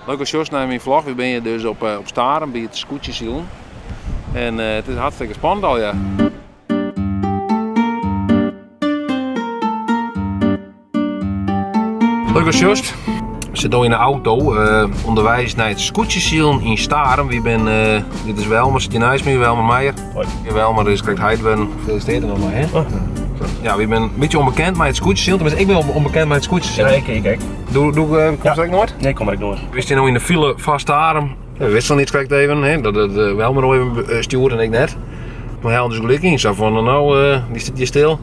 Leuk as sjochst nei myn vlog. Wy binne hjir dus op, eh, op Starum by it skûtsjesilen. En eh, it is hartstikke spannend al, ja. Leuk as sjochst. We sitte no yn de auto, uh, ûnderweis nei it skûtsjesilen yn Starum. Wy binne, uh, dit is Welmer, sit hjir neist my, Welmer Meijer. Hoi. Welmer is krekt heit wurden. Gefeliciteerd er noch mei, hè? Oh. Ja, wy binne in bytsje ûnbekend mei it skûtsjesilen. Tenminste, ik bin ûnbekend mei it skûtsjesilen. Ja, ik, ik ek. Do, do uh, komst ja. ek noait? Nee, ik kom ek noait. We stean no yn de file fan Starum. We wisten niet krekt even, hè, dat it uh, Welmer al even stjoerd en ik net. Maar hellen dus gelyk yn, sa fan, no, uh, dy sit hjir stil.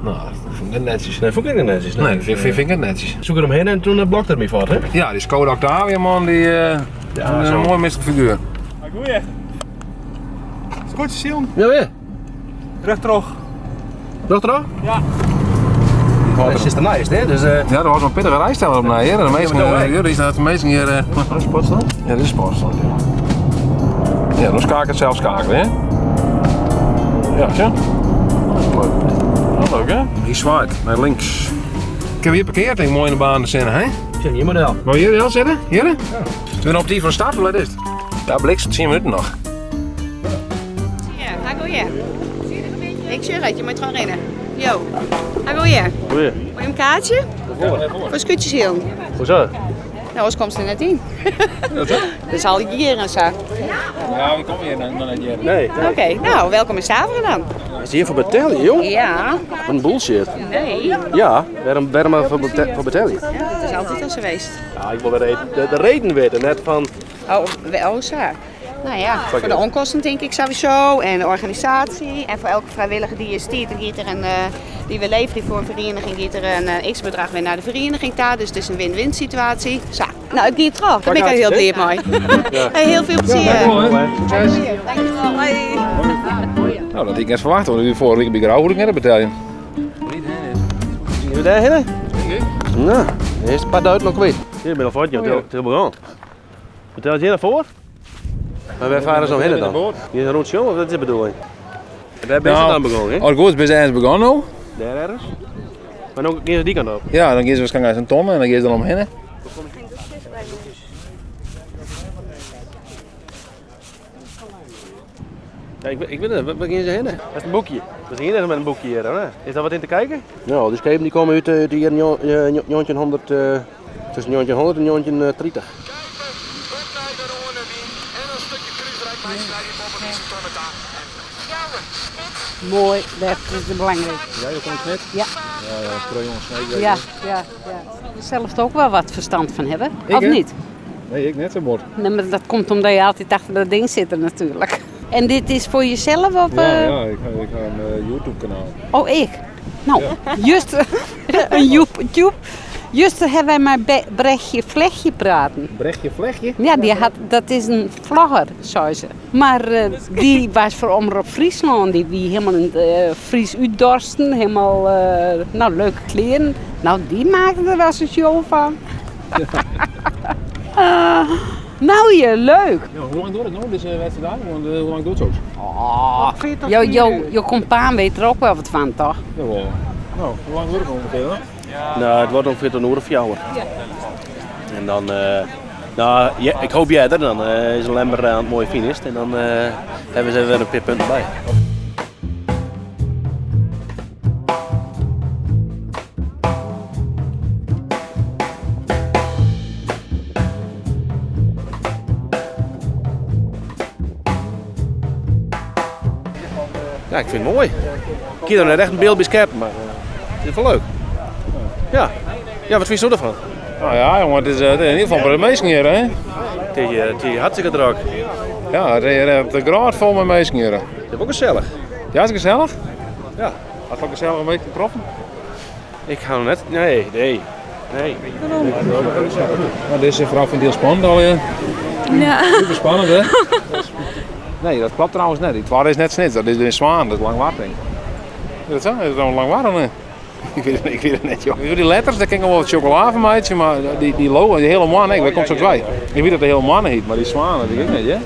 No, dat fûn ik net netsjes. Nee, fûn ik net netsjes. Nee, dat fyn, fyn ik net netsjes. Soe ik er omhinne en toen blokte er my fuort, hè? Ja, dy Skoda Octavia, man, dy uh, ja, is in moai minske figuer. Goeie. Skûtsjesilen. Ja, weer. Rjochttroch. Rjochttroch? Ja. Dat is derneist, hè? Dus, uh... Ja, der was een pittige rijsteller op nei, hè? De meesten, uh, die de meesten hier. Uh... Dat is Sportstand? Ja, dit is Sportstand, ja. Ja, dan skakel het zelf schakelen, hè? Ja, tja. Dat is leuk. Dat is leuk, hè? Hy swaait nei links. Ik heb hier parkeerd, ik mooi in de baan te zitten, hè? Zit hier model. Wil hier wel zitten? Hier? Ja. We zijn op die van start, hoe is het? Daar bliksem 10 minuten nog. Ja, ga goeie. Ik zeg het, je moet gewoon rennen. Jo. Ga goeie. Goeie. Wil je een kaartje? Waarvoor? Voor skûtsjesilen. Hoezo? Nou, anders komt ze er net in. Dat is al jaren zo. Ja, we komen hier nog net hier. Nee. Oké, okay, nou, welkom in Staveren dan. Is hier voor betalen, joh? Ja. Wat een bullshit. Nee. Ja, waarom, waarom voor, bete voor betalen? Ja, dat is altijd al zo geweest. Ja, ik wil de reden, de, de reden weten, net van... Oh, oh zo. Nou ja, voor de onkosten denk ik sowieso. En de organisatie. En voor elke vrijwilliger die je stiert, gaat er een, uh, die we leveren voor een vereniging, gaat er een uh, x-bedrag weer naar de vereniging daar. Dus het is een win-win situatie. Zo. Nou, het gaat terug. Daar ben ik heel blij mee. Ja. Hey, heel veel plezier. Ja, succes. Dankjewel. Hoi. Nou, dat had ik net verwacht, want u vorige week bij Grauw ik net betalen. Zien we daar heen? Nou, de eerste paar duiten nog kwijt. Hier ben al voort, joh. Het is begonnen. Vertel je daarvoor? Maar wij varen zo heen dan. Hier is een rondje of dat is de bedoeling? Daar ben je Nou, dan begonnen, hè? Oh, goed, ben je ergens begonnen nou? Daar ergens. Maar dan gaan ze die kant op. Ja, dan gaan ze waarschijnlijk een ton en dan gaan ze dan omheen. Ja, ik, ik weet het, waar gaan ze heen? Dat is een boekje. We zijn hier met een boekje hier, hè? Is daar wat in te kijken? Nou, die schepen die komen uit de jaren 1900, tussen 1900 en 1930. Mooi, dat is belangrijk. Ja, je komt net? Ja. Ja, ja, jongens. Ja, ja, ja. Zelf ook wel wat verstand van hebben, Ik, of hè? niet? Nee, ik net zo bord. Nee, maar dat komt omdat je altijd achter dat ding zit natuurlijk. En dit is voor jezelf of? Ja, ja, ik, ik heb een uh, YouTube kanaal. Oh, ik? Nou, ja. juist een YouTube. Juist hebben wij maar Brechtje Vlechtje praten. Brechtje Vlechtje? Ja, die had, dat is een vlogger, zei ze. Maar uh, die was voor Omroep Friesland. Die, die helemaal in uh, Fries uitdorsten. Helemaal, uh, nou, leuke kleren. Nou, die maakte er wel eens een show van. Ja. nou je, leuk. Ja, hoe lang doet het nou, deze wedstrijd? Want, hoe lang doet het zo? Oh, jo, jo, je compaan weet er ook wel wat van, toch? Jawel. Nou, hoe lang duurt het ongeveer dan? Nou, het wordt ongeveer een uur of jouwer. En dan, uh, nou, ja, ik hoop jij er, dan uh, is een Lemmer aan het mooie finish en dan uh, hebben ze weer een paar punten bij. Ja, ik vind het mooi. Ik heb er net echt een beeld bij scherp, maar het is wel leuk. Ja. Ja, wat vind je ervan? Nou ja, jongen, het is in ieder geval bij de meesten hier, hè? Het is, het is hartstikke druk. Ja, het is de graad vol met meesten hier. Het is ook gezellig. Ja, is het gezellig? Ja. Had het ook gezellig een beetje getroffen? Ik ga nog net... Nee, nee. Nee. Waarom? Nou, deze vrouw vindt het heel spannend al, ja. Ja. Super spannend, hè? Nee, dat klopt trouwens net. Die twaalf is net snits. Dat is in Zwaan, dat is Langwarting. Is dat zo? Is dat nou Langwarting? Nee? Ik weet het, ik weet het net, joh. Die letters, daar kan ik nog wel wat chocola van maken, maar die, die logo, die hele man, nee, waar komt zo bij? Ik weet dat de hele man heet, maar die zwaan, dat weet ik niet, hè?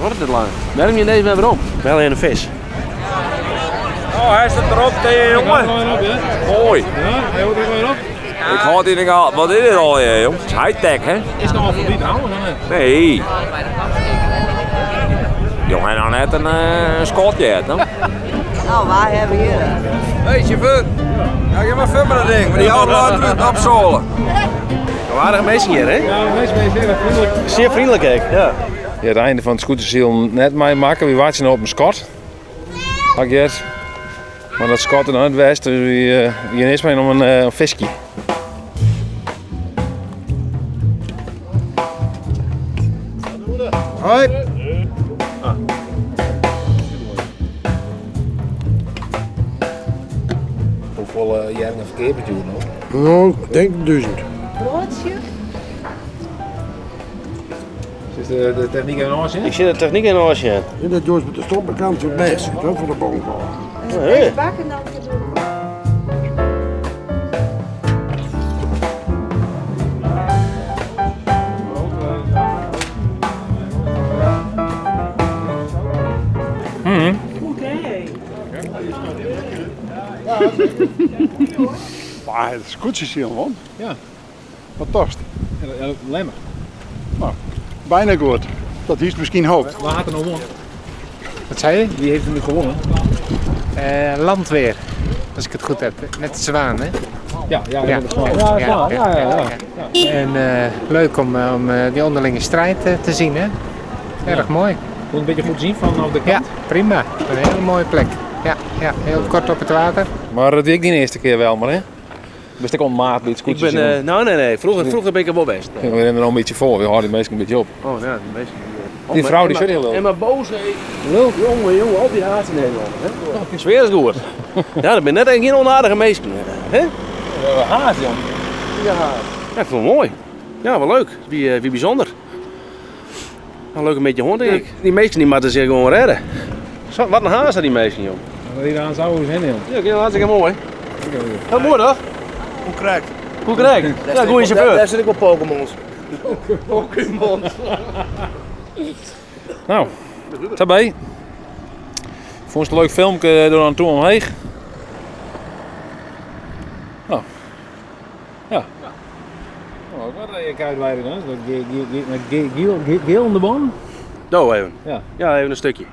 Wordt het lang? Waarom je ineens weer om? Wel in een vis. Oh, hij zit erop tegen jongen. Mooi. Ja, hij hoort er weer op. Ik hou het in de gaten. Wat is dit al, jong? Het is high-tech, hè? Is nog al voorbij trouwens, hè? Nee. Jong, hij nou net een schotje, hè? Nou, waar hebben we hier? Hey, chauffeur. Ja, ga maar verder met dat ding, maar die oude laat het opzolen. Aardige mensen hier, hè? Ja, de meeste mensen zijn vriendelijk. Zeer vriendelijk, hè? Ja. Ja, het einde van het scooterziel net mij maken. We wachten op een schot. Had ik het. Maar dat schot er nog het west, dus we gaan eerst maar om een visje. Hoi. Hoeveel jaren een verkeer nog? Nou, ik denk 1000. Broodje? Is de techniek in orde? Ik zie de techniek in orde. Ja, dat doet met de stoppenkant het best, hè, voor de boom. Deze bakken dan te doen. Maar het is goed zien, man. Ja. Wat tost. Ja, lemmer. Nou, bijna goed. Dat is misschien hoop. Waar had er nou gewonnen? Wat zei je? Wie heeft er nu gewonnen? Landweer, als ik het goed heb. Met de zwaan, hè? Ja, ja, ja. Ja, ja, ja, ja. En leuk om die onderlinge strijd te zien, hè? Erg mooi. Kon een beetje goed zien vanaf de kant? Ja, prima. Een hele mooie plek. Ja, ja, heel kort op het water. Maar dat weet ik die eerste keer wel, maar hè? Best ik onmaat bij het Ik ben, nou nee, nee. Vroeger ben ik er wel best. We rennen er al een beetje voor, we houden die meesten een beetje op. Oh ja, de meesten. Die vrouw die zit heel leuk. En maar boos, hè. Leuk, jongen, jongen, al die haat in Nederland. Hè? Sfeer is goed. Ja, dat ben net geen onaardige meesten. Hè? Ja, haat, jong. Ja, ja, ik vond het mooi. Ja, wel leuk. Wie bijzonder. Nou, leuk een beetje hond, denk ik. Die meesten die moeten zich gewoon redden. Zo, wat een haast die meesten, joh. Die aan zouden ze heen, joh. Ja, hartstikke mooi. Dat mooi, toch? Hoe krijgt? Hoe krijgt? Ja, goeie chauffeur. Daar zit ik op Pokémons. Pokémons. Nou, daarbij. Vond het een leuk filmpje door aan toe omheen. Nou, ja. Oh, wat ik uitweiden dan? Geel in de boom? Doe even. Ja. Ja, even een stukje.